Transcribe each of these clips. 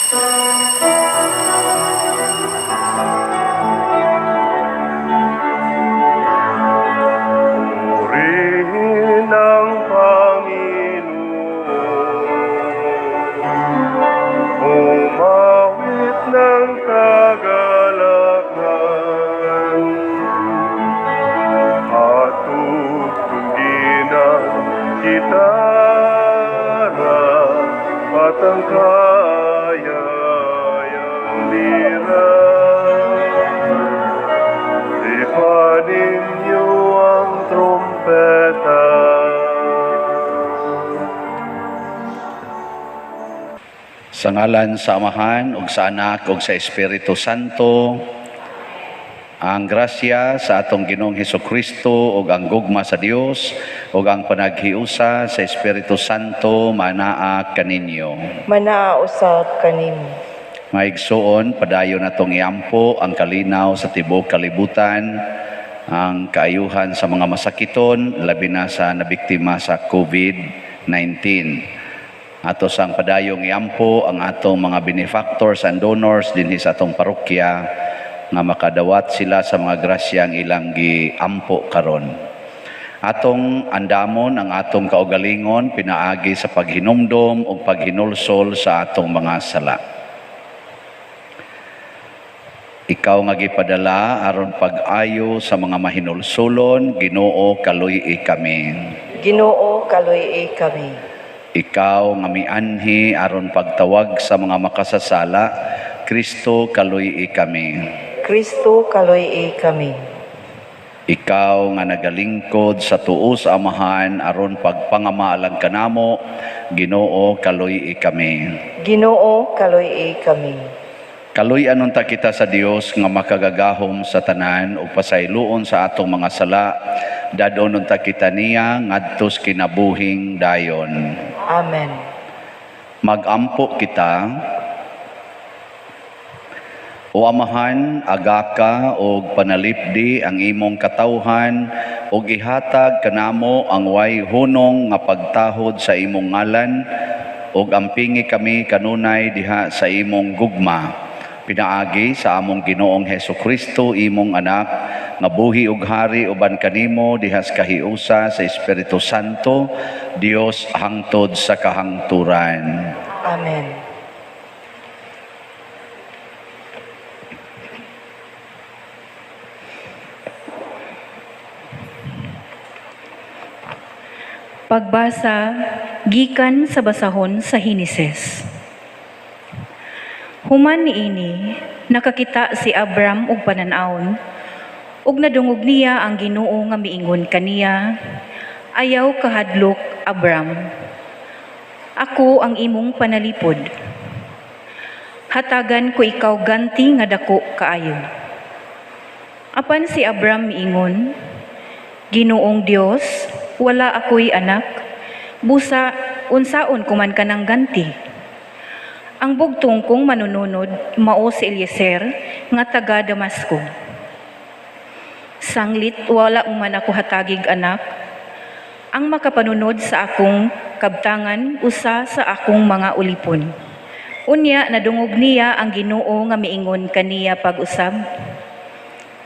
Purihin ang Panginoon. Umawit ng kagalakan at tugtugin ang gitara at ang kayayang lira. Ipa ninyo ang trumpeta. Sa ngalan sa Amahan ug sa Anak ug sa Espiritu Santo, ang grasya sa atong Ginoong Hesukristo ug ang gugma sa Dios ug ang panaghiusa sa Espiritu Santo manaa kaninyo. Manaa usab kanimo. Maigsuon, padayon natong iampo ang kalinaw sa tibuok kalibutan, ang kaayuhan sa mga masakiton, labi na sa nabiktima sa COVID-19. Ato sang padayong iampo ang atong mga benefactors and donors dinhi sa atong parokya nga makadawat sila sa mga grasyang ilang giampo karon. Atong andamon ang atong kaugalingon pinaagi sa paghinumdom ug paghinulsol sa atong mga sala. Ikaw nga gipadala aron pag-ayo sa mga mahinulsulon, Ginoo, kaluy-i kami. Ginoo, kaluy-i kami. Ikaw nga mianhi aron pagtawag sa mga makasasala, Kristo, kaluy-i kami. Kristo, kaluy-i kami. Ikaw nga nagalingkod sa tuo sa Amahan aron pagpangamaalang kanamo, Ginoo, kaluy-i kami. Ginoo, kaluy-i kami. Kaluy-an unta kita sa Dios nga makagagahom sa tanan ug pasayloon sa atong mga sala, dad-on unta kita niya ngadto sa kinabuhing dayon. Amen. Magampo kita. O Amahan, agaka og panalipdi ang imong katawhan ug ihatag kanamo ang way hunong nga pagtahod sa imong ngalan ug ampingi kami kanunay diha sa imong gugma. Pinaagi sa among Ginoong Hesukristo, imong anak, nga buhi ug hari uban kanimo diha sa kahiusa sa Espiritu Santo, Dios hangtod sa kahangturan. Amen. Pagbasa gikan sa basahon sa Henesis. Human niini, nakakita si Abram og panan-awon, ug nadungog niya ang Ginoo nga miingon kaniya, "Ayaw kahadlok, Abram. Ako ang imong panalipod. Hatagan ko ikaw ganti nga dako kaayo." Apan si Abram miingon, "Ginoong Dios, wala ako'y anak, busa unsaon ko man kanang ganti? Ang bugtong kong manununod mao si Eliezer nga taga Damasco. Sanglit wala man ako hatagig anak, ang makapanunod sa akong kabtangan usa sa akong mga ulipon." Unya nadungog niya ang Ginoo nga miingon kaniya pag-usab,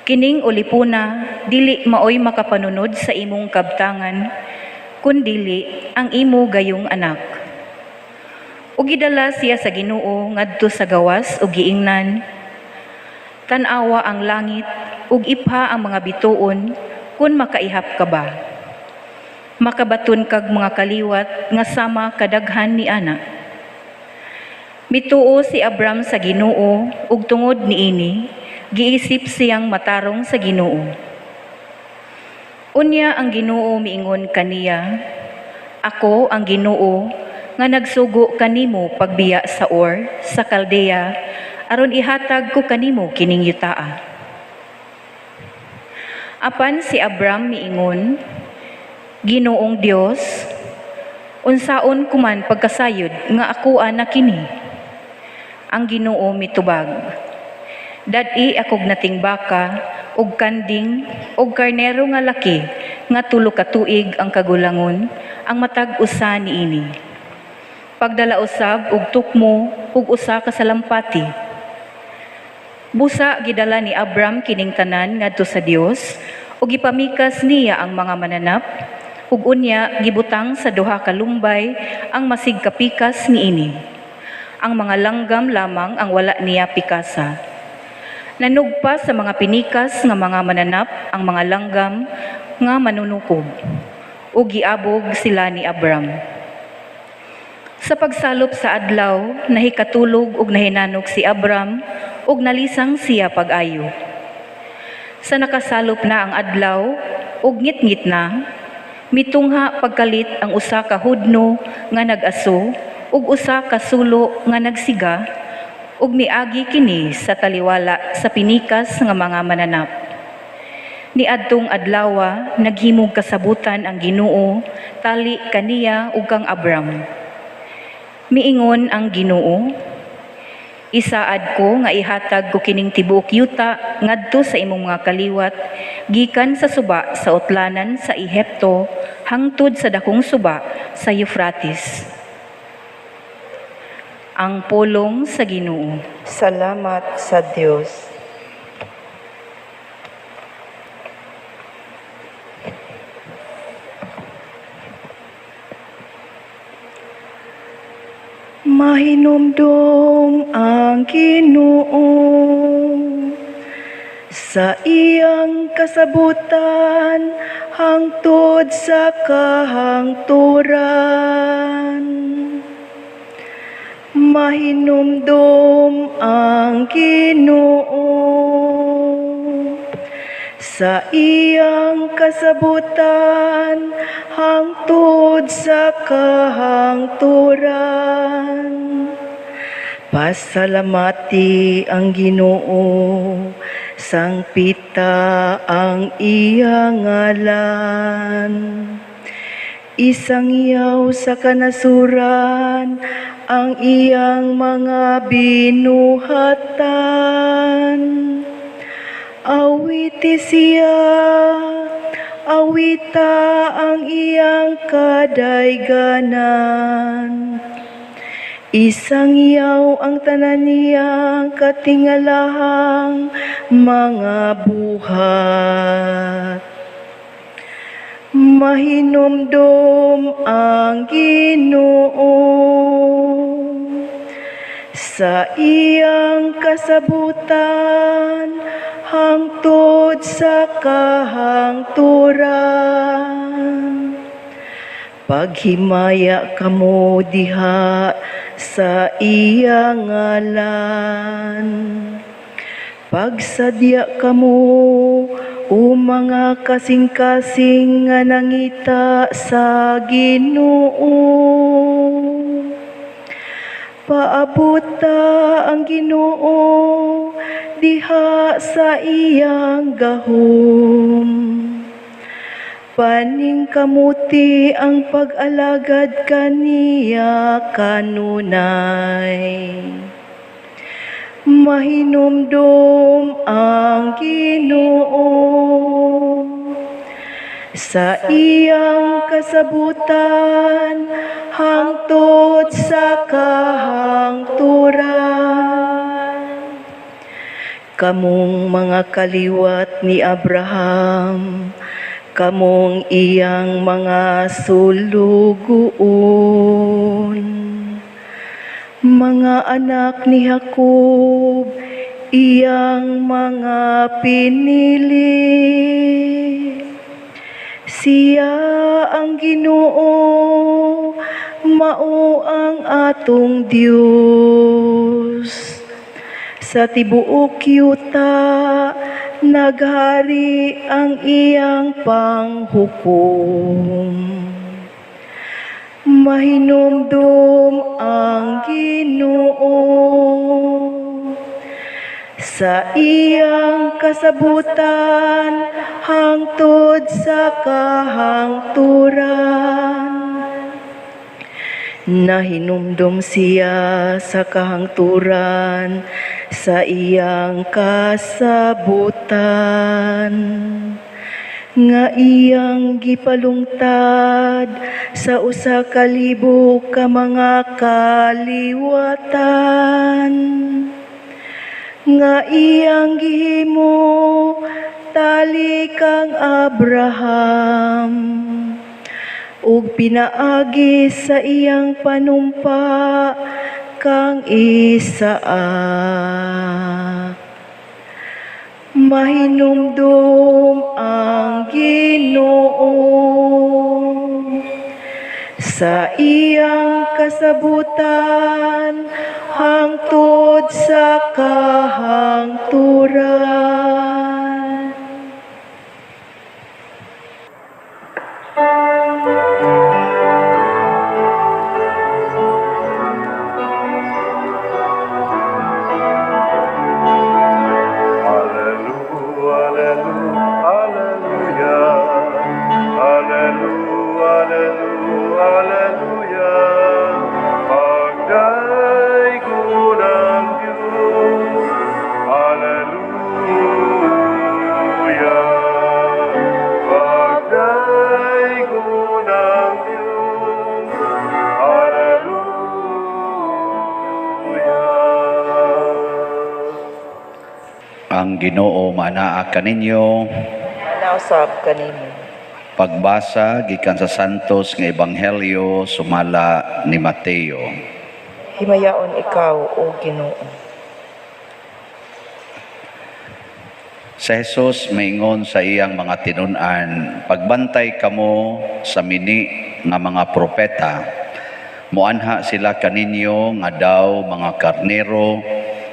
"Kining ulipuna dili maoy makapanunod sa imong kabtangan, kundili ang imo gayong anak." Ug gidala siya sa Ginoo ngadto sa gawas ug giingnan, "Tan-awa ang langit ug ipha ang mga bituon kun makaihap ka ba. Makabaton kag mga kaliwat nga sama kadaghan ni ana." Mituo si Abram sa Ginoo ug tungod niini giisip siyang matarong sa Ginoo. Unya ang Ginoo miingon kaniya, "Ako ang Ginoo nga nagsugo kanimo pagbiya sa Ur sa Kaldea aron ihatag ko kanimo kining yutaa." Apan si Abram miingon, "Ginoong Dios, unsaon ko man pagkasayod nga ako ana kini?" Ang Ginoo mitubag, "Dad-i akog nating baka ug kanding ug karnero nga laki nga 3 ka tuig ang kagulangon ang matag usa niini." Pagdala usab og tukmo ug usa ka salampati. Busa gidala ni Abram kining tanan ngadto sa Dios ug gipamikas niya ang mga mananap ug unya gibutang sa duha ka lumbay ang masig kapikas niini. Ang mga langgam lamang ang wala niya pikasa. Nanugpa sa mga pinikas nga mga mananap ang mga langgam nga manunukob ug giabog sila ni Abram. Sa pagsalop sa adlaw, nahikatulog ug nahinanok si Abram ug nalisang siya pag-ayo. Sa nakasalop na ang adlaw ug ngitngit na, mitungha pagkalit ang usa ka hudno nga nag-aso ug usa ka sulo nga nagsiga ug miagi kini sa taliwala sa pinikas nga mga mananap. Niadtong adlawa naghimog kasabutan ang Ginoo tali kaniya ug kang Abram. Miingon ang Ginoo, "Isaad ko nga ihatag ko kining tibuok yuta ngadto sa imong mga kaliwat gikan sa suba sa utlanan sa Ehipto hangtod sa dakong suba sa Euphrates." Ang pulong sa Ginoo. Salamat sa Dios. Mahinumdom ang Ginoo sa iyang kasabutan hangtod sa kahangturan. Mahinumdom ang Ginoo sa iyang kasabutan hangtod sa kahangturan. Pasalamati ang Ginoo, sangpita ang iyang ngalan. Isangyaw sa kanasuran ang iyang mga binuhatan. Awiti siya, awita ang iyang kadayganan. Isangyaw ang tanan niyang katingalahang mga buhat. Mahinumdom ang Ginoo sa iyang kasabutan hangtod sa kahangturan. Paghimaya kamo diha sa iyang ngalan. Pagsadya kamo, o mga kasing-kasing nga nangita sa Ginoo. Paabuta ang Ginoo diha sa iyang gahom. Paningkamuti ang pag-alagad kaniya kanunay. Mahinumdom ang Ginoo sa iyang kasabutan hangtod sa kahangturan. Kamong mga kaliwat ni Abraham, kamong iyang mga sulugoon, mga anak ni Jacob, iyang mga pinili. Siya ang Ginoo, mao ang atong Dios. Sa tibuok yuta, naghari ang iyang panghukom. Mahinumdom ang Ginoo sa iyang kasabutan hangtod sa kahangturan. Nahinumdom siya sa kahangturan sa iyang kasabutan. Nga iyang gipalungtad sa 1,000 ka mga kaliwatan, nga iyang gihimo tali kang Abraham ug pinaagi sa iyang panumpa kang Isaac. Mahinumdum ang Ginoo sa iyang kasabutan hangtod sa kahangturan. Alleluia, alleluia, alleluia. Alleluia, alleluia, alleluia. Pagdaygon ang Diyos. Alleluia. Pagdaygon ang Diyos. Alleluia. Ang Ginoo manaa kaninyo. Nausab kanimo. Pagbasa gikan sa Santos nga Ebanghelyo sumala ni Mateo. Himayaon ikaw, O Ginoo. Sa Jesus maingon sa iyang mga tinun-an, "Pagbantay kamo sa mini nga mga propeta. Moanha sila kaninyo nga daw mga karnero,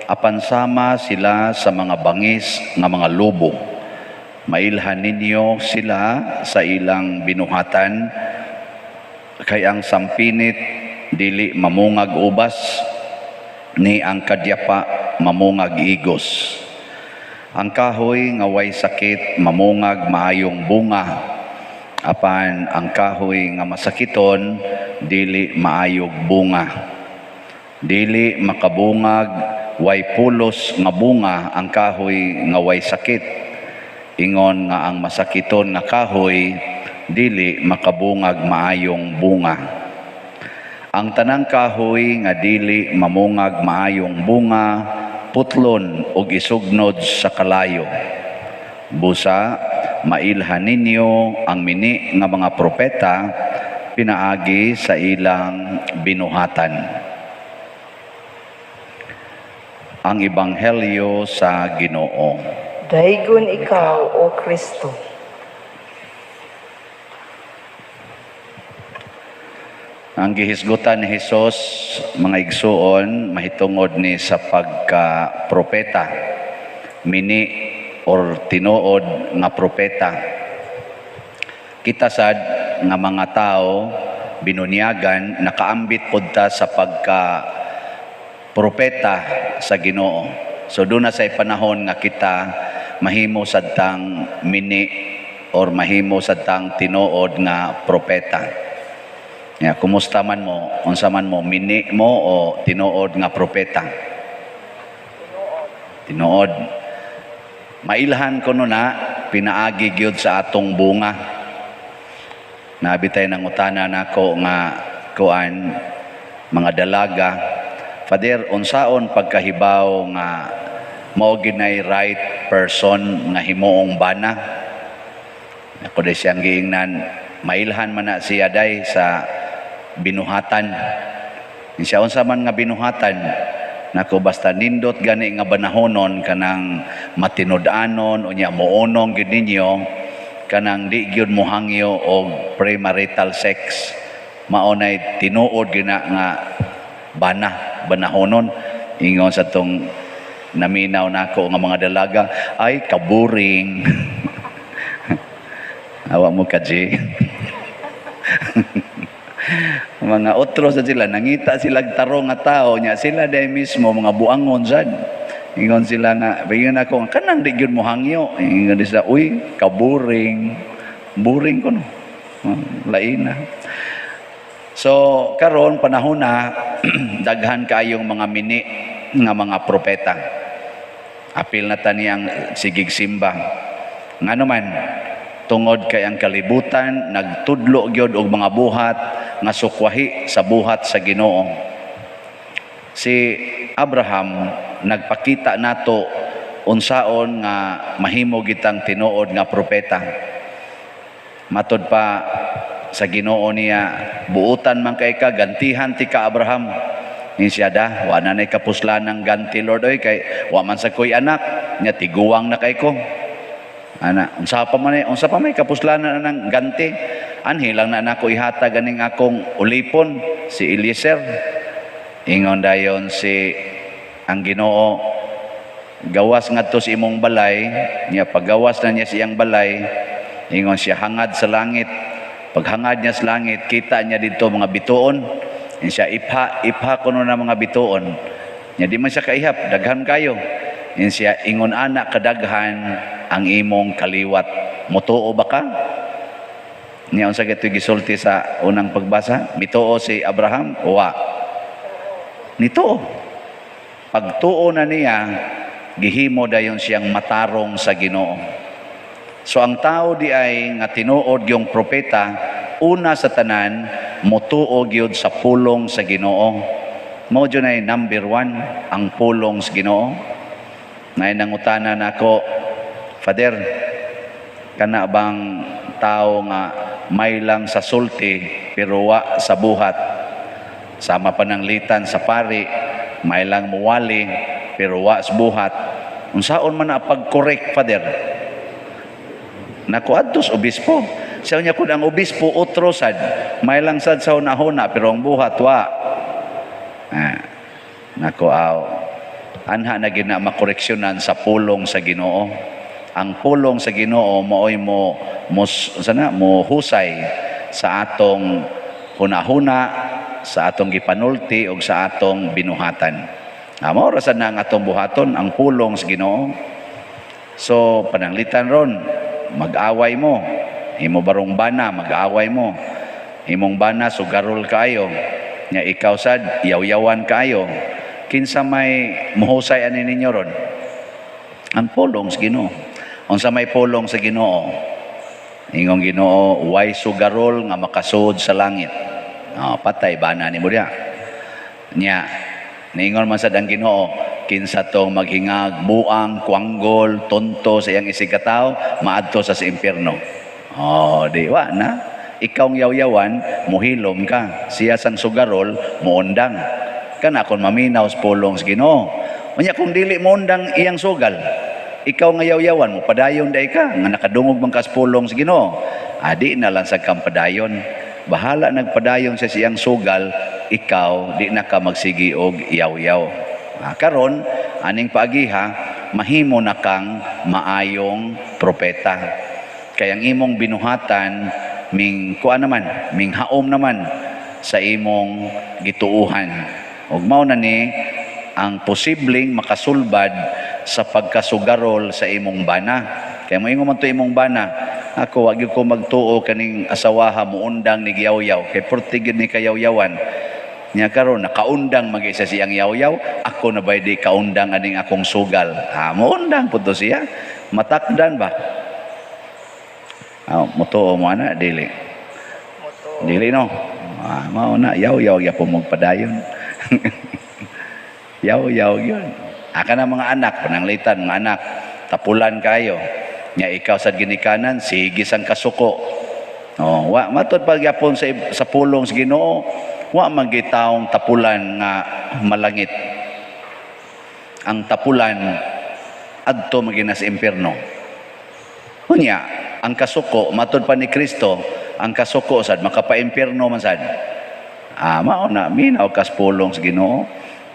apan sama sila sa mga bangis nga mga lobo. Mailhan ninyo sila sa ilang binuhatan, kay ang sampinit dili mamungag ubas, ni ang kadyapa mamungag igos. Ang kahoy nga way sakit mamungag maayong bunga, apan ang kahoy nga masakiton dili maayog bunga. Dili makabungag way pulos nga bunga ang kahoy nga way sakit. Ingon nga ang masakiton nga kahoy dili makabungag maayong bunga. Ang tanang kahoy nga dili mamungag maayong bunga putlon og isugnod sa kalayo. Busa mailhan ninyo ang mini nga mga propeta pinaagi sa ilang binuhatan." Ang Ebanghelyo sa Ginoo. Daygon ikaw, O Kristo. Ang gihisgutan ni Hesus, mga igsuon, mahitungod ni sa pagka-propeta, mini or tinuod nga propeta. Kita sad nga mga tao binunyagan nakaambit pod ta sa pagka-propeta sa Ginoo. So doon na sa panahon nga kita mahimo sad tang mini or mahimo sad tang tinuod nga propeta. Ya, kumusta man mo, unsa man mo, mini mo o tinuod nga propeta? Tinuod. Mailhan ko na pinaagi gyud sa atong bunga. Nabi tayo ng utana nako nga kuan mga dalaga. "Father, unsaon pagkahibaw nga mao ginay right person nga himuong bana?" Ako day siyang giingnan, mailhan man na siya day sa binuhatan. Siya, "Unsa man nga binuhatan?" "Nako, basta nindot gani nga banahonon, kanang matinud-anon, unya moonong gyud ninyo, kanang di gyud mohangyo og premarital sex. Mao nay tinuod gyud na nga bana, banahonon." Ingon sa tong naminaw nako nga mga dalaga, "Ay, kaburing." Awa mo ka, G. Mga otro sa sila, nangita sila tarong nga tao nya sila day mismo mga buangon sad. Ingon sila nga, ingon ako, "Kanang di gyud mo hangyo." Ingon sila, "Uy, kaburing." Buring ko no. Oh, lain na. So karon panahon na daghan kaayong mga mini nga mga propeta. Apil na tani ang sigig simba. Ngano man Tungod kay ang kalibutan nagtudlo gyud og mga buhat nga sukwahi sa buhat sa Ginoo. Si Abraham nagpakita nato unsaon nga mahimo gitang tinuod nga propeta. Matod pa sa Ginoo niya, buutan man kay ka, gantihan ti ka, Abraham. Ni siya da, wa na nay kapuslan ng ganti, Lord, oy, kay wa man sa koy anak, nya tiguang na kay ko. Ana, unsa pa man unsa pa may kapuslanan ng ganti? Anhi lang na nako ihatag aning akong ulipon si Eliezer. Ingon dayon si ang Ginoo, gawas ngadto sa imong balay. Niya paggawas na niya siyang balay, ingon siya, hangad sa langit. Paghangad niya sa langit, kita niya dito mga bituon. Ingon siya, ipha, ipha kuno na mga bituon. Niya di man siya kaihap, daghan kayo. Ingon siya, ingon ana kadaghan ang imong kaliwat. Mutuo ba ka? Niya unsa gito'y gisulti sa unang pagbasa? Mituo si Abraham? Wa. Nituo. Pagtuo na niya, gihimo dayon siyang matarong sa Ginoo. So ang tao di ay nga tinuod yung propeta, una sa tanan, mutuo gyud sa pulong sa Ginoo. Mao jud ay number one ang pulong sa Ginoo. Nay nangutana nako, Father, kana bang tao nga may lang sa sulti pero wa sa buhat? Sama pananglitan sa pari, may lang muwali pero wa sa buhat. Unsaon man na pag-correct, Father? Nako, adto sa obispo. Siya niya kun ang obispo otro sad, may lang sad sa hunahuna pero ang buhat wa. Ah, nako aw. Anha na gina makoreksyonan sa pulong sa Ginoo. Ang pulong sa Ginoo maoy mo mo sana mo husay sa atong hunahuna, sa atong gipanulti ug sa atong binuhatan. Ah, mao ra sad na ang atong buhaton ang pulong sa Ginoo. So pananglitan ron, mag-away mo. Imo barong bana, mag-away mo. Imong bana sugarol kaayo. Nya ikaw sad yaw-yawan kaayo. Kinsa may muhusay ani ninyo ron? Ang pulong sa Ginoo. Unsa may pulong sa Ginoo? Ingong Ginoo, way sugarol nga makasud sa langit. Oh, patay bana nimo diha. Nya niingon man sad ang Ginoo, kinsa tong maghingag buang, kwanggol, tonto sa iyang isigkatawo, maadto sa impyerno. Oh, di wa na. Ikaw ang yaw-yawan, muhilom ka. Siya sang sugarol, muundang. Kana kung maminaw sa pulong sa Ginoo. Unya kung dili muundang iyang sugal, ikaw nga yaw-yawan mo padayon day ka nga nakadungog man ka sa pulong sa Ginoo. Adi na lang sa kang padayon. Bahala nagpadayon sa siyang sugal, ikaw di na ka magsigi og yaw-yaw. Ah, karon aning paagiha mahimo na kang maayong propeta. Kay ang imong binuhatan ming kuan naman, ming haom naman sa imong gituuhan. Ug mao na ni ang posibleng makasulbad sa pagkasugarol sa imong bana. Kaya moingon man to imong bana, ako wa gyud ko magtuo kaning asawaha muundang ni giyawyaw kay perti gyud ni kayawyawan. Nya karon nakaundang mag isa siyang yawyaw, ako na bay di kaundang aning akong sugal. Ah, muundang pud to siya. Matakdan ba? Ah, mutuo mo ana dili. Mutuo. Dili no. Ah, mao na yaw-yaw gyapon magpadayon. Yaw-yaw yun. Aka na mga anak, pananglitan mga anak, tapulan kayo. Nya ikaw sa ginikanan, sige sang kasuko. Oh, wa matud pa gyapon sa pulong sa Ginoo, wa man gitawong tapulan nga malangit. Ang tapulan adto magina sa impierno. Unya, ang kasuko matud pa ni Kristo, ang kasuko sad makapaimpierno man sad. Ah, mao na minaw kas pulong sa Ginoo,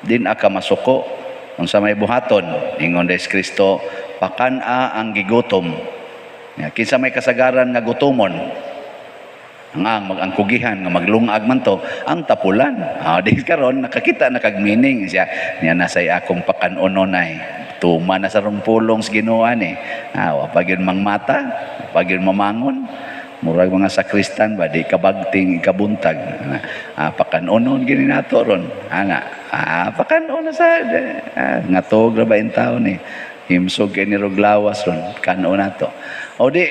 din aka masuko. Unsa may buhaton, ingon des Kristo, pakan-a ang gigutom. Ya, kinsa may kasagaran nga gutomon? Ang mag-angkugihan nga maglungag man to, ang tapulan. Ah, di karon nakakita na kag meaning siya. Niya nasay akong pakan-onon ay tuma na sa rong pulong sa Ginoo ani. Ah, wa pa gyud mang mata, wa pa gyud mamangon. Murag mga sakristan ba di kabagting ikabuntag. Ah, pakan-onon gini nato ron. Ana, ah, pakan-onon sa ah, ngatog ra ba in taon ni. Himsog kay ni rog lawas ron, kan-on nato. O di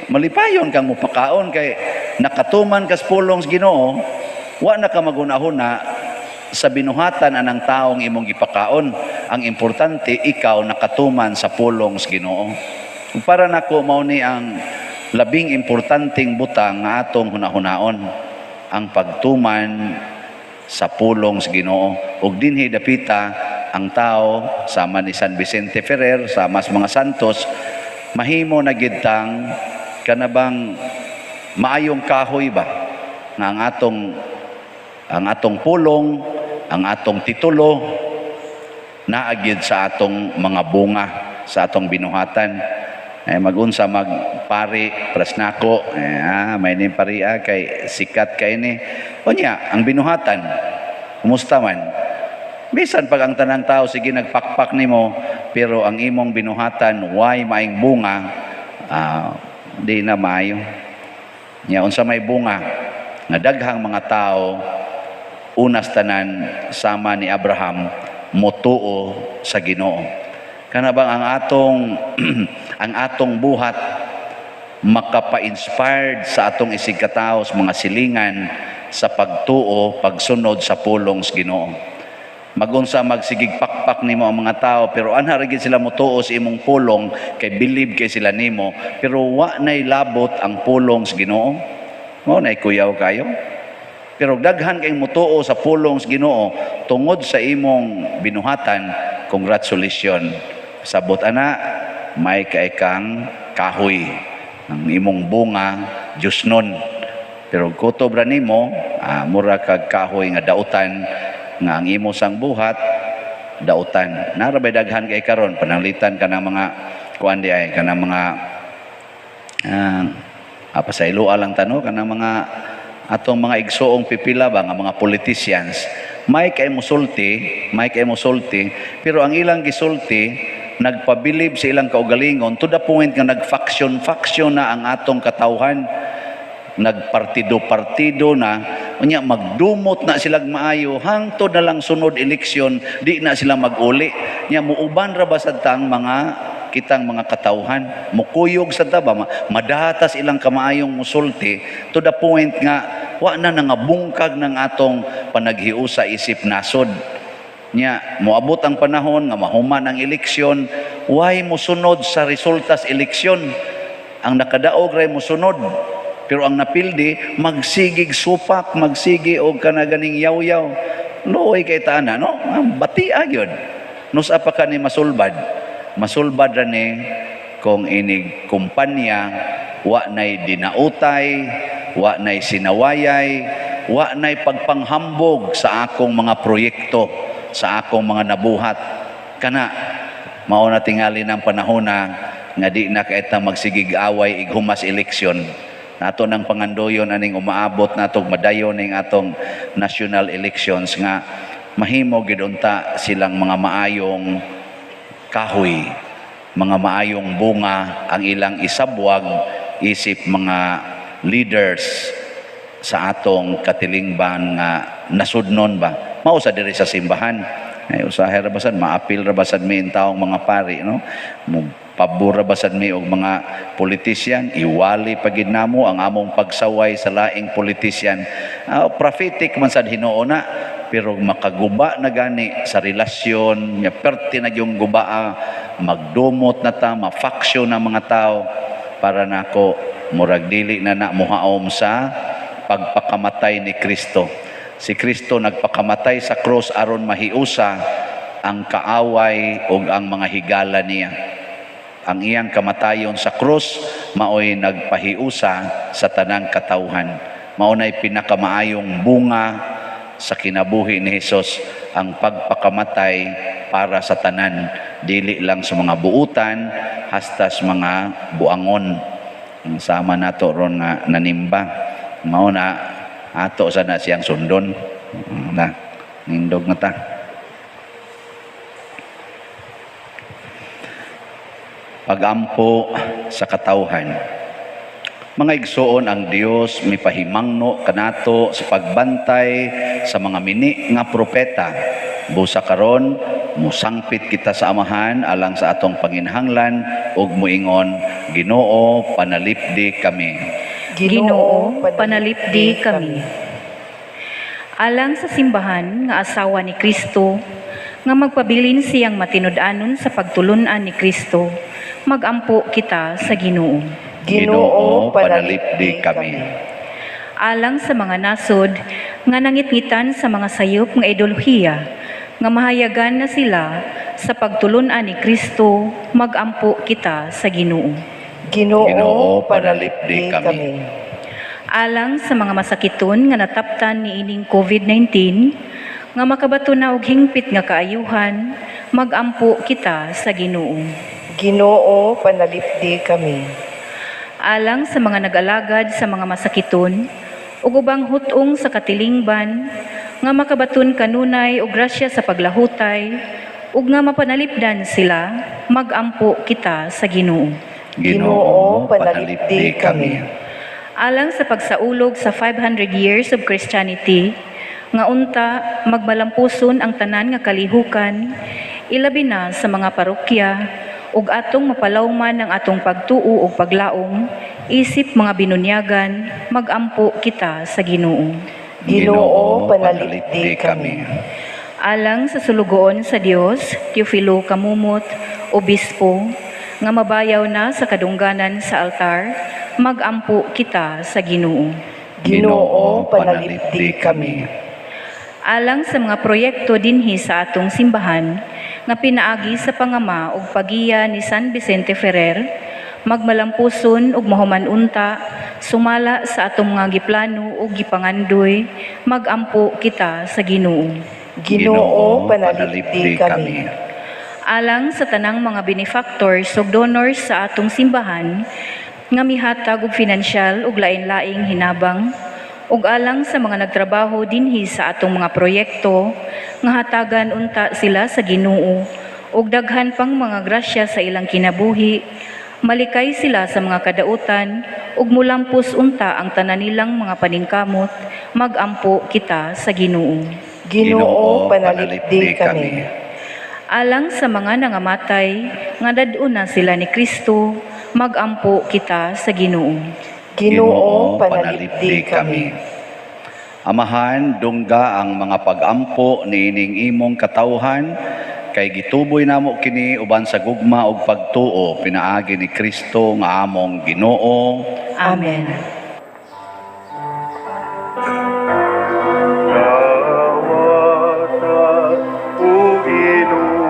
malipayon kang mupakaon kay nakatuman kas pulong sa Ginoo, wa na ka magunahuna sa binuhatan anang taong imong gipakaon. Ang importante, ikaw nakatuman sa pulong sa Ginoo. Para nako, mao ni ang labing importanteng butang nga atong hunahunaon, ang pagtuman sa pulong sa Ginoo. Ug dinhi dapita ang tao sama ni San Vicente Ferrer, sama sa mga santos, mahimo na gid tang kanabang maayong kahoy ba nga ang atong pulong, ang atong titulo naa gyud sa atong mga bunga, sa atong binuhatan. Eh, magunsa magpari prasnako, eh, may ning paria kay sikat kay ni. Unya, ang binuhatan, kumusta man? Bisan pag ang tanang tao sige nagpakpak nimo, pero ang imong binuhatan way maing bunga, di na maayo. Nya unsa may bunga nga daghang mga tao, unas tanan sama ni Abraham, motuo sa Ginoo. Kana bang ang atong buhat makapa-inspired sa atong isigkatawo, sa mga silingan, sa pagtuo, pagsunod sa pulong sa Ginoo. Magunsa magsigig pakpak nimo ang mga tao, pero anha ra gid sila motuo sa imong pulong kay believe kay sila nimo, pero wa nay labot ang pulong sa Ginoo. Mao nay kuyaw kayo. Pero daghan kay motuo sa pulong sa Ginoo tungod sa imong binuhatan, congratulations. Sabot ana, may kay kang kahoy. Ang imong bunga Diyos nun. Pero kutob ra nimo, mura kag kahoy nga dautan, nga ang imo sang buhat dautan. Nara bay daghan kay karon pananglitan ka ng mga kuan di ay kanang mga apa sa ilua lang tano, kanang mga atong mga igsoong pipila ba nga mga politicians, may kay musulti, may kay musulti, pero ang ilang gisulti nagpabilib sa ilang kaugalingon to the point nga nagfaction faction na ang atong katawhan, nagpartido-partido na. Unya magdumot na silag maayo hangtod na lang sunod eleksyon di na sila mag-uli. Nya muuban ra ba sad tang mga kitang mga katawhan, mukuyog sad ta ba, madatas ilang kamaayong musulti to the point nga wa na nangabungkag ng atong panaghiusa isip nasod. Nya moabot ang panahon nga mahuman ang eleksyon, way mosunod sa resultas eleksyon. Ang nakadaog ray mosunod, pero ang napildi magsigig supak, magsigi og kana ganing yaw-yaw. Luoy kay taana, no? Bati gyud. Nusa pa ka ni masulbad? Masulbad ra ni kung inig kumpanya wa nay dinautay, wa nay sinawayay, wa nay pagpanghambog sa akong mga proyekto, sa akong mga nabuhat. Kana mao na tingali ng panahon na nga di na kaita magsigig away ighumas eleksyon. Nato nang pangandoyon aning umaabot natog madayon ning atong national elections nga mahimo gid unta silang mga maayong kahoy, mga maayong bunga ang ilang isabwag isip mga leaders sa atong katilingban nga nasudnon ba. Mao sa diri sa simbahan ay usahay ra basad maapil ra basad mi in taong mga pari, no? Mo pabor ra basad mi og mga politician, iwali pagid namo ang among pagsaway sa laing politician. Prophetic man sad hinuon na, pero makaguba na gani sa relasyon nya, perti na yung gubaa, magdumot na ta, ma-faction na mga tao. Para nako, murag dili na na muhaom sa pagpakamatay ni Kristo. Si Kristo nagpakamatay sa cross aron mahiusa ang kaaway ug ang mga higala niya. Ang iyang kamatayon sa krus maoy nagpahiusa sa tanang katawhan. Mao nay pinakamaayong bunga sa kinabuhi ni Hesus, ang pagpakamatay para sa tanan, dili lang sa mga buutan hasta sa mga buangon. Ang sama nato ron nga nanimba, mao na ato sana siyang sundon na nindog na ta. Pagampo sa katawhan. Mga igsoon, ang Dios mipahimangno kanato sa pagbantay sa mga mini nga propeta. Busa karon Musangpit kita sa Amahan alang sa atong panginhanglan ug muingon, "Ginoo, panalipdi kami." Ginoo, panalipdi kami. Alang sa simbahan nga asawa ni Kristo, nga magpabilin siyang matinud-anon sa pagtulunan ni Kristo, magampo kita sa Ginoo. Ginoo, panalipdi kami. Alang sa mga nasod nga nangitngitan sa mga sayop nga ideolohiya, nga mahayagan na sila sa pagtulunan ni Kristo, magampo kita sa Ginoo. Ginoo, Ginoo, panalipdi panalipdi kami. kami. Alang sa mga masakiton nga nataptan niining COVID-19, nga makabato na og hingpit nga kaayuhan, magampo kita sa Ginoo. Ginoo, panalipdi kami. Alang sa mga nag-alagad sa mga masakiton ug ubang hut-ong sa katilingban, nga makabaton kanunay og grasya sa paglahutay ug nga mapanalipdan sila, magampo kita sa Ginoo. Ginoo, panalipdi kami. Alang sa pagsaulog sa 500 years of Christianity, nga unta magmalampuson ang tanan nga kalihukan, ilabi na sa mga parokya, ug atong mapalawman ang atong pagtuo ug paglaom isip mga binunyagan, magampo kita sa Ginoo. Ginoo, panalipdi kami. Alang sa sulugoon sa Dios, Teofilo Camomot, Obispo, nga mabayaw na sa kadungganan sa altar, magampo kita sa Ginoo. Ginoo, panalipdi kami. Alang sa mga proyekto dinhi sa atong simbahan nga pinaagi sa pangama ug pagiya ni San Vicente Ferrer, magmalampuson ug mahuman unta sumala sa atong mga giplano ug gipangandoy, magampo kita sa Ginoo. Ginoo, panalipdi kami. Alang sa tanang mga benefactors ug donors sa atong simbahan nga mihatag og finansyal ug lain-laing hinabang, ug alang sa mga nagtrabaho dinhi sa atong mga proyekto, nga hatagan unta sila sa Ginoo ug daghan pang mga grasya sa ilang kinabuhi, malikay sila sa mga kadautan ug mulampos unta ang tanan nilang mga paningkamot, magampo kita sa Ginoo. Ginoo, panalipdi kami. Alang sa mga nangamatay nga dad-on na sila ni Kristo, magampo kita sa Ginoo. Ginoo, panalipdi kami. Amahan, dungga ang mga pagampo niining imong katawhan kay gituboy namo kini uban sa gugma ug pagtuo pinaagi ni Kristo nga among Ginoo. Amen. Dawata, O Ginoo,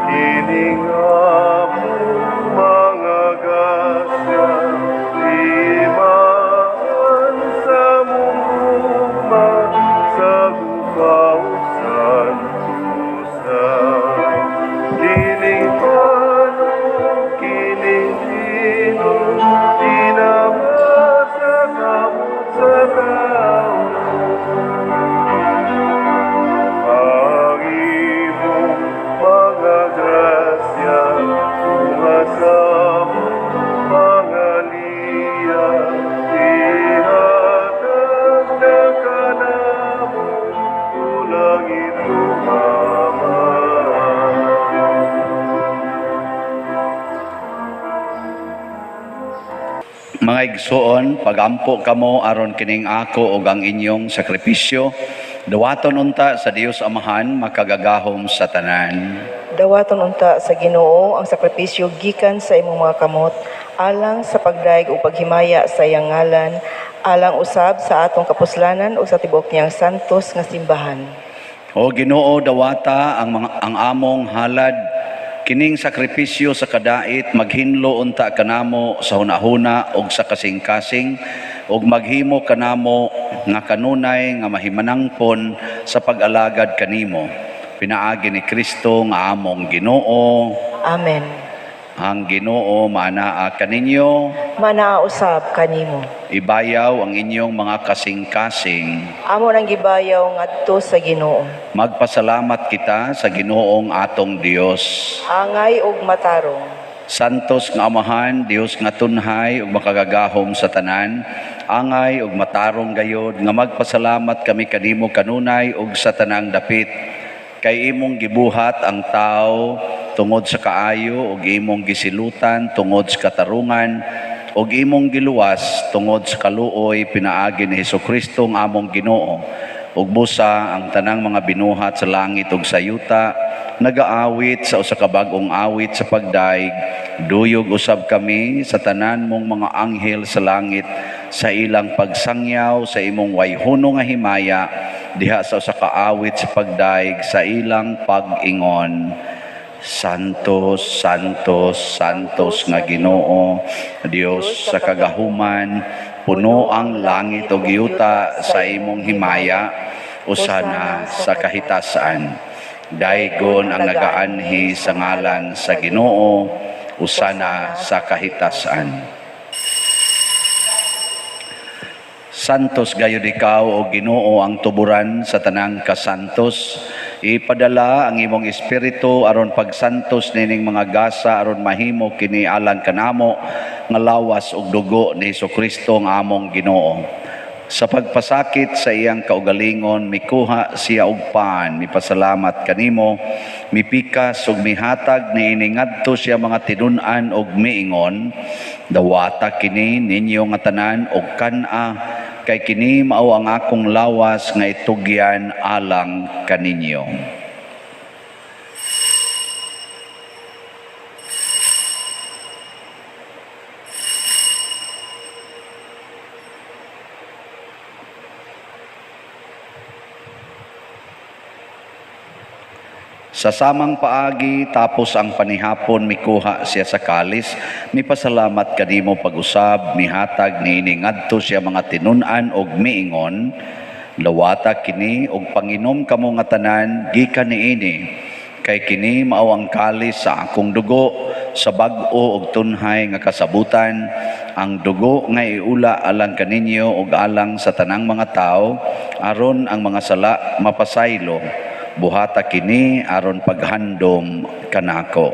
kining among mga gasa, timaan sa among gugma, sa gubaw santusa. Kining pano, kining lino, tinama sa kamot sa tao. Ang imong mga grasya, tunga sa among mga liya, ihatag na kanamo, o langit Amahan. Mga igsoon, pagampo kamo aron kining ako ug ang inyong sakripisyo dawaton unta sa Dios Amahan makagagahom sa tanan. Dawaton unta sa Ginoo ang sakripisyo gikan sa imong mga kamot alang sa pagdayeg ug paghimaya sa iyang ngalan, alang usab sa atong kapuslanan ug sa tibuok niyang santos nga simbahan. O Ginoo, dawata ang among halad, kining sakripisyo sa kadait maghinlo unta kanamo sa hunahuna ug sa kasing-kasing ug maghimo kanamo nga kanunay nga mahimanangpon sa pag-alagad kanimo pinaagi ni Kristo nga among Ginoo. Amen. Ang Ginoo maanaa kaninyo. Manaa usab kanimo. Ibayaw ang inyong mga kasing-kasing. Amo nang gibayaw ngadto sa Ginoo. Magpasalamat kita sa Ginoong atong Dios. Angay ug matarong. Santos nga Amahan, Dios nga tunhay ug makagagahom sa tanan, angay ug matarong gayod nga magpasalamat kami kanimo kanunay ug sa tanang dapit. Kay imong gibuhat ang tao tungod sa kaayo ug imong gisilutan tungod sa katarungan ug imong giluwas tungod sa kaluoy pinaagi ni Hesukristo nga among Ginoo. Ug busa ang tanang mga binuhat sa langit ug sa yuta nagaawit sa usa ka bag-ong awit sa pagdaig. Duyog usab kami sa tanan mong mga anghel sa langit sa ilang pagsangyaw sa imong wayhono nga himaya diha sa usa ka awit sa pagdaig sa ilang pag-ingon: Santos, Santos, Santos nga Ginoo, Dios sa kagahuman, puno ang langit ug yuta sa imong himaya, usana sa kahitasan. Daygon ang nagaanhi sa ngalan sa Ginoo, usana sa kahitasan. Santos gayud ikaw, o Ginoo, ang tuburan sa tanang kasantos. Ipadala ang imong espiritu aron pagsantos nining mga gasa aron mahimo kini alang kanamo nga lawas ug dugo ni Hesukristo nga among Ginoo. Sa pagpasakit sa iyang kaugalingon, mikuha siya og pan, mipasalamat kanimo, mipikas ug mihatag niini ngadto siya mga tinun-an og miingon: "Dawata kini ninyo nga tanan og kan-a, kay kini mao ang akong lawas nga itugyan alang kaninyo." Sa samang paagi, tapos ang panihapon, mikuha siya sa kalis, mipasalamat kanimo pag-usab, mihatag niini ngadto siya mga tinun-an og miingon: "Lawata kini og panginom kamo nga tanan gikan niini, kay kini mao ang kalis sa akong dugo sa bag-o og tunhay nga kasabutan, ang dugo nga iula alang kaninyo ug alang sa tanang mga tawo aron ang mga sala mapasaylo. Buhata kini aron paghandom kanako."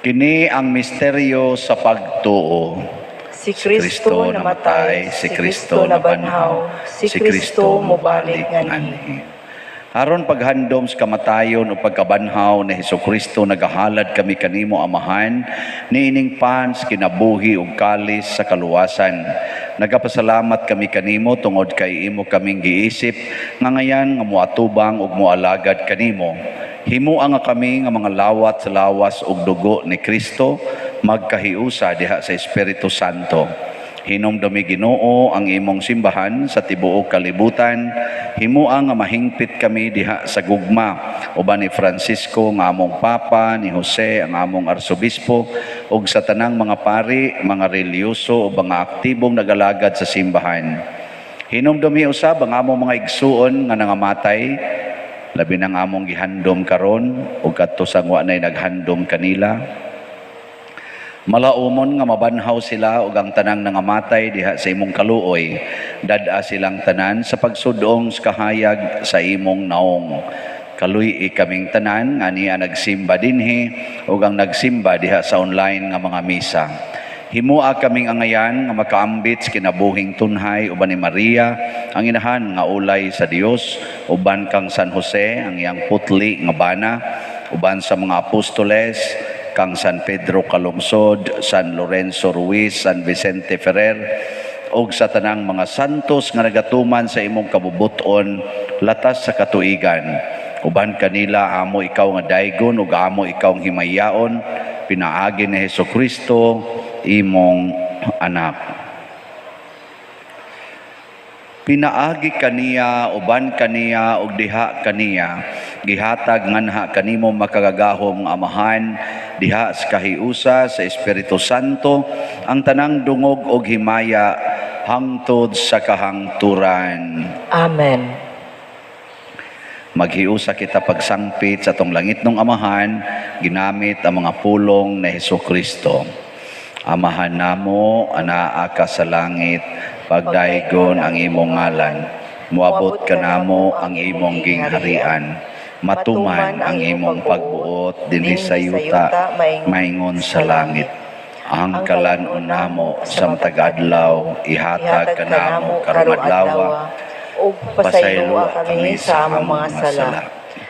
Kini ang misteryo sa pagtuo. Si Kristo namatay, si Kristo nabanhaw, si Kristo mobalik nganhi. Aron paghandom sa kamatayon o pagkabanhaw ni Hesukristo, nagahalad kami kanimo, Amahan, niining pan sa kinabuhi ug kalis sa kaluwasan. Nagapasalamat kami kanimo tungod kay imo kaming giisip nga ngayan nga moatubang ug moalagad kanimo. Himoa nga kami nga mga lawat sa lawas ug dugo ni Kristo magkahiusa diha sa Espiritu Santo. Hinumdumi, Ginoo, ang imong simbahan sa tibuok kalibutan. Himoa nga mahingpit kami diha sa gugma uban ni Francisco nga among Papa, ni Jose ang among Arsobispo, ug sa tanang mga pari, mga relihiyoso ug mga aktibong nagalagad sa simbahan. Hinumdumi usab ang among mga igsuon nga nangamatay, labi nang among gihandom karon ug kadto sa wa nay naghandom kanila. Malaumon nga mabanhaw sila ug ang tanang nangamatay diha sa imong kaluoy. Dad-a silang tanan sa pagsudong sa kahayag sa imong naong. Kaluy-i kaming tanan nga niya nagsimba dinhi ug ang nagsimba diha sa online nga mga misa. Himoa kaming angayan nga makaambit sa kinabuhing tunhay uban ni Maria, ang inahan nga ulay sa Dios, uban kang San Jose, ang iyang putli nga bana, uban sa mga apostoles, kang San Pedro Calungsod, San Lorenzo Ruiz, San Vicente Ferrer, ug sa tanang mga santos nga nagatuman sa imong kabubuton latas sa katuigan. Uban kanila amo ikaw nga daygon ug amo ikaw ang himayaon, pinaagi ni Hesukristo imong anak. Pinaagi kaniya, uban kaniya, ug diha kaniya, gihatag nganha kanimo makagagahom nga Amahan, diha sa kahiusa sa Espiritu Santo, ang tanang dungog og himaya hangtod sa kahangturan. Amen. Maghiusa kita pagsangpit sa atong langitnong Amahan, ginamit ang mga pulong ni Hesukristo. Amahan namo, anaa ka sa langit, pagdaygon ang imong ngalan. Moabot kanamo ang imong gingharian. Matuman ang imong pagbuot dinhi sa yuta maingon sa langit. Ang kalan-on namo sa matag adlaw ihatag kanamo karong adlaw, ug pasayloa kami sa among mga sala.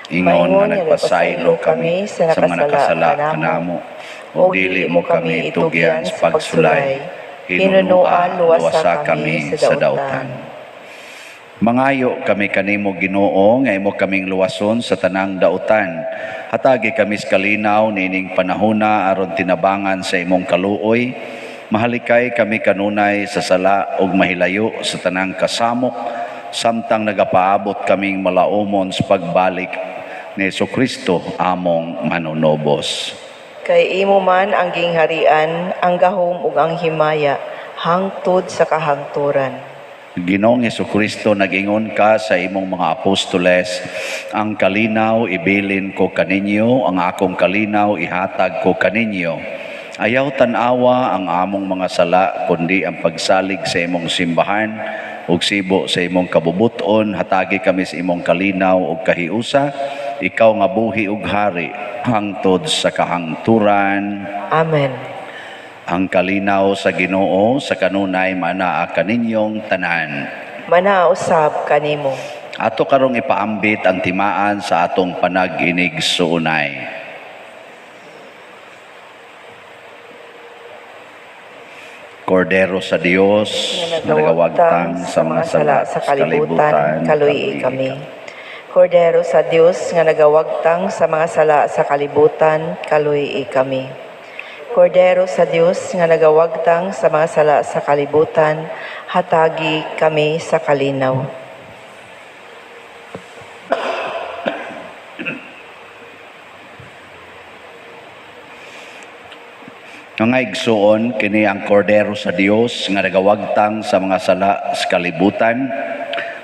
Ingon nga nagpasaylo kami sa mga nakasala kanamo, ug dili mo kami tugyan sa pagsulay. Hinunua, luwasa kami sa dautan. Mangayo kami kanimo, Ginoo, nga imo kaming luwason sa tanang dautan. Hatagi kami sa kalinaw niining panahona aron tinabangan sa imong kaluoy. Mahalikay kami kanunay sa sala ug mahilayo sa tanang kasamok samtang nagapaabot kaming malaumon sa pagbalik ni Kristo among manunobos. Kay imo man ang gingharian, ang gahom ug ang himaya hangtod sa kahangturan. Ginoong Hesukristo, nag-ingon ka sa imong mga apostoles, "Ang kalinaw ibilin ko kaninyo, ang akong kalinaw ihatag ko kaninyo." Ayaw tan-awa ang among mga sala, kundi ang pagsalig sa imong simbahan, ug sibo sa imong kabubuton, hatagi kami sa imong kalinaw ug kahiusa, ikaw nga buhi ug hari hangtod sa kahangturan. Amen. Ang kalinaw sa Ginoo sa kanunay manaa kaninyong tanan. Manaa usab kanimo. Ato karong ipaambit ang timaan sa atong panag-inig suunay. Kordero sa Dios nga nagawagtang sa mga sala sa kalibutan, kaluyi kami. Kordero sa Dios nga nagawagtang sa mga sala sa kalibutan, kaluyi kami. Kordero sa Dios nga nagawagtang sa mga sala sa kalibutan, hatagi kami sa kalinaw. Mga igsuon, kini ang Kordero sa Dios nga nagawagtang sa mga sala sa kalibutan.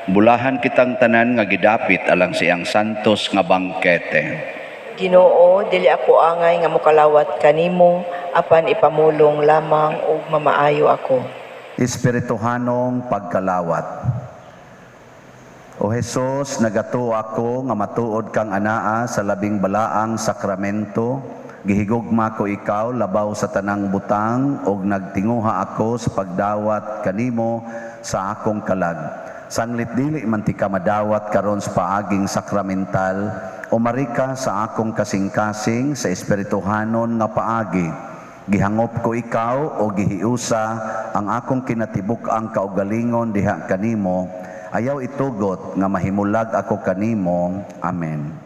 Bulahan kitang tanan nga gidapit alang siyang santos nga bangkete. Ginoo, dili ako angay nga mokalawat kanimo, apan ipamulong lamang ug mamaayo ako. Espirituhanong pagkalawat. O Hesus, nagatuo ako nga matuod kang anaa sa labing balaang sakramento. Gihigugma ko ikaw labaw sa tanang butang ug nagtinguha ako sa pagdawat kanimo sa akong kalag. Sanglit dili man ti ka madawat karon sa paaging sakramental, umari ka sa akong kasing-kasing sa espirituhanon nga paagi. Gihangop ko ikaw o gihiusa ang akong kinatibuk-ang kaugalingon diha kanimo. Ayaw itugot nga mahimulag ako kanimo. Amen.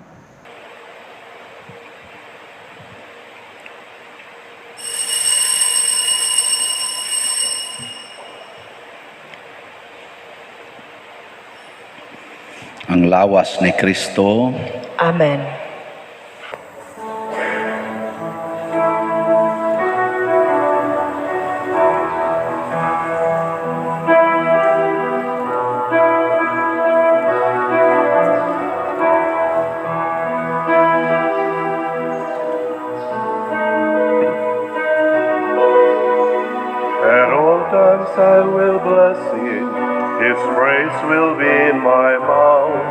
Ang lawas ni Kristo. Amen. At all times I will bless him, his praise will be in my mouth.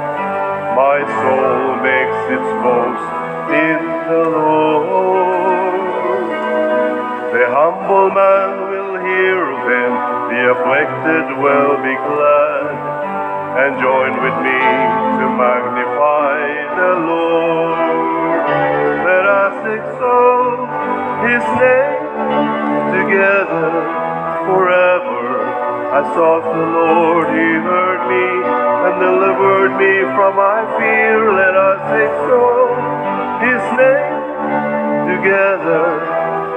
My soul makes its boast in the Lord. The humble man will hear of him, the afflicted will be glad, and join with me to magnify the Lord. Let us exalt his name together forever. I sought the Lord, he heard me and delivered me from my fear. Let us exalt his name together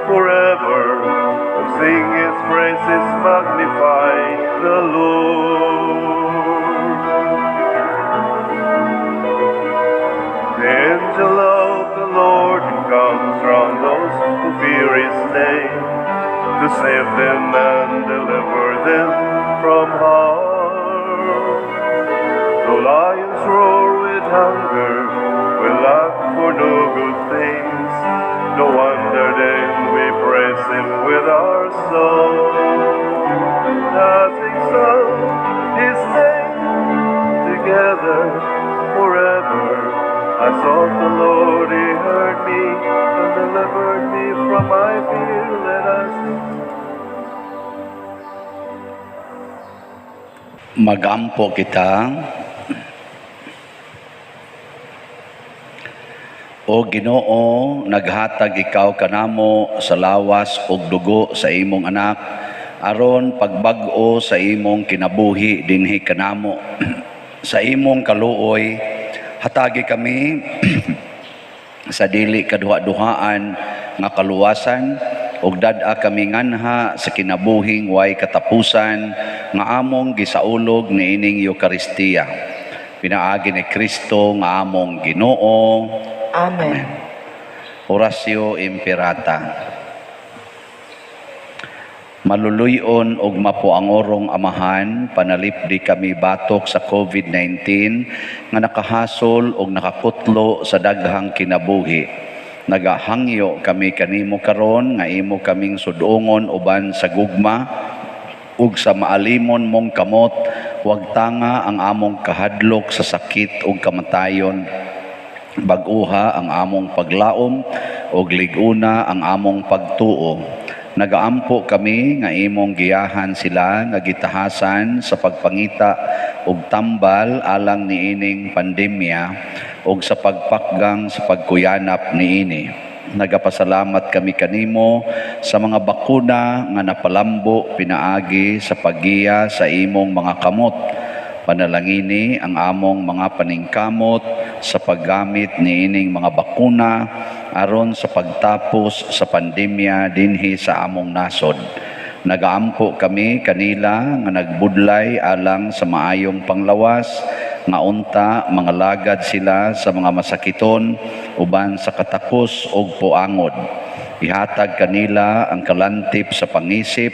forever. Sing his praises, magnify the Lord. The angel of the Lord comes round those who fear his name, to save them and deliver them from harm. Though lions roar with hunger, we lack for no good things. No wonder then we praise him with our song. Let us exalt his name together forever. I sought the Lord, He heard me and delivered me from my fear. Let us sing. Magampo kita. O Ginoo, naghatag ikaw kanamo sa lawas ug dugo sa imong anak aron pagbag-o sa imong kinabuhi dinhi kanamo. Sa imong kaluoy, hatagi kami sa dili kaduha-duhaan nga kaluwasan ug dad-a kami nganha sa kinabuhing way katapusan nga among gisaulog niining Eukaristiya. Pinaagi ni Kristo nga among Ginoo. Amen. Oratio Imperata. Maluluyon og mapuangorong Amahan, panalipdi kami batok sa COVID-19 nga nakahasol og nakakutlo sa daghang kinabuhi. Nagahangyo kami kanimo karon nga imo kaming sudongon uban sa gugma ug sa maalimon mong kamot, wag tanga ang among kahadlok sa sakit ug kamatayon. Bag-uha ang among paglaom ug lig-una ang among pagtuo. Nagaampo kami nga imong giyahan sila nga gitahasan sa pagpangita og tambal alang niining pandemya ug sa pagpakgang sa pagkuyanap niini. Nagapasalamat kami kanimo sa mga bakuna nga napalambo pinaagi sa paggiya sa imong mga kamot. Panalangini ang among mga paningkamot sa paggamit niining mga bakuna aron sa pagtapos sa pandemya dinhi sa among nasod. Nagaampo kami kanila nga nagbudlay alang sa maayong panglawas, nga unta mga lagad sila sa mga masakiton uban sa katakos og puangod. Ihatag kanila ang kalantip sa pangisip,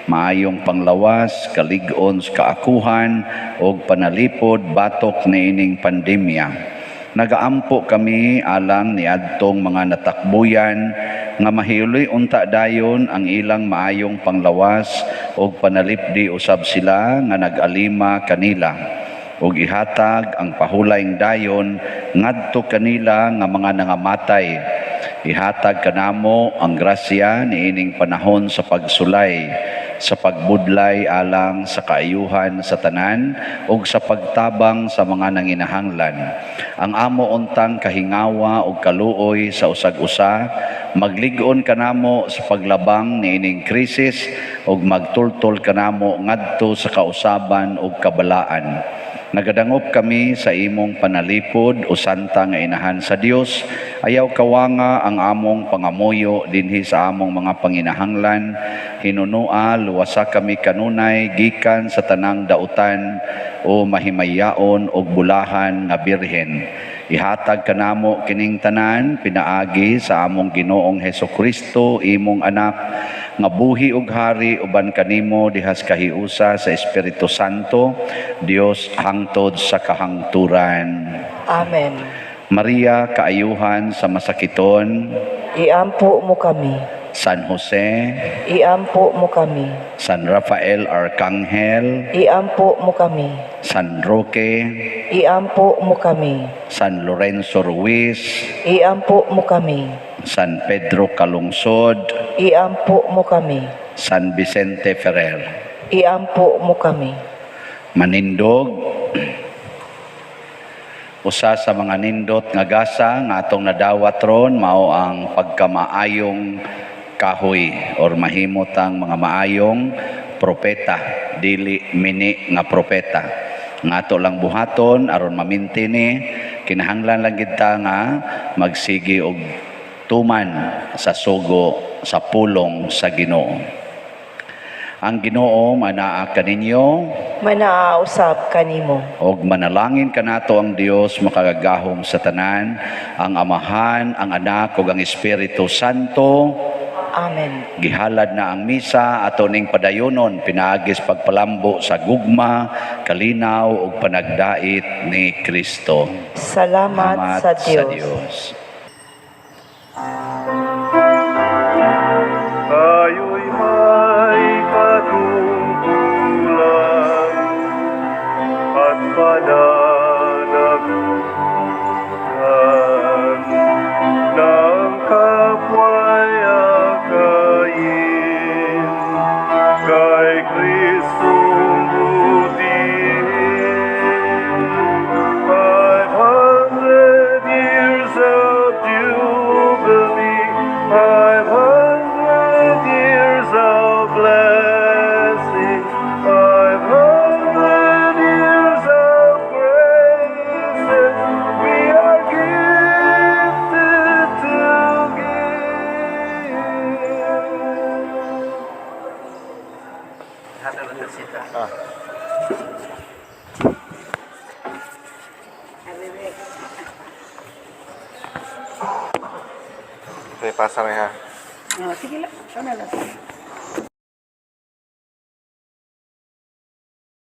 maayong panglawas, kalig-on sa kaakuhan og panalipod batok niining pandemya. Nagaampo kami alang niadtong mga natakbuyan nga mahiuloy unta dayon ang ilang maayong panglawas og panalipdi usab sila nga nag-alima kanila, ug ihatag ang pahulayng dayon ngadto kanila nga mga nangamatay. Ihatag kanamo ang grasya niining panahon sa pagsulay, sa pagbudlay alang sa kaayuhan sa tanan ug sa pagtabang sa mga nanginahanglan. Ang amo untang kahingawa ug kaluoy sa usag-usa, maglig-on kanamo sa paglabang niining krisis ug magtultol kanamo ngadto sa kausaban ug kabalaan. Nagadangop kami sa imong panalipod o santa nga inahan sa Dios. Ayaw kawanga ang among pangamuyo dinhi sa among mga panginahanglan. Hinunua, luwasa kami kanunay gikan sa tanang dautan o mahimayaon og bulahan nga birhen. Ihatag kanamo kining tanan pinaagi sa among Ginoong Hesukristo, imong anak, nga buhi ug hari uban kanimo dihas kahiusa sa Espiritu Santo, Dios hangtod sa kahangturan. Amen. Maria, kaayuhan sa masakiton, iampo mo kami. San Jose, iampo mo kami. San Rafael Arcangel, iampo mo kami. San Roque, iampo mo kami. San Lorenzo Ruiz, iampo mo kami. San Pedro Calungsod, iampo mo kami. San Vicente Ferrer, iampo mo kami. Manindog, usa sa mga nindot nga gasa nga atong nadawat ron mao ang pagkamaayong kahoy or mahimutang mga maayong propeta, dili mini nga propeta. Nga ato lang buhaton aron maminti ni, kinahanglan lang gid ta nga magsigi og tuman sa sugo sa pulong sa Ginoo. Ang Ginoo manaa kaninyo, manaa usab kanimo. Og manalangin kanato ang Dios makagagahom sa tanan, ang Amahan, ang Anak ug ang Espiritu Santo. Amen. Gihalad na ang misa ato ning padayonon pinaagis pagpalambo sa gugma, kalinaw ug panagdait ni Kristo. Salamat sa Dios. Sa Dios. Tayo'y may katungkulan at pananagutan. Okay, pasa na ha. Oh, sige lang. Ano lang.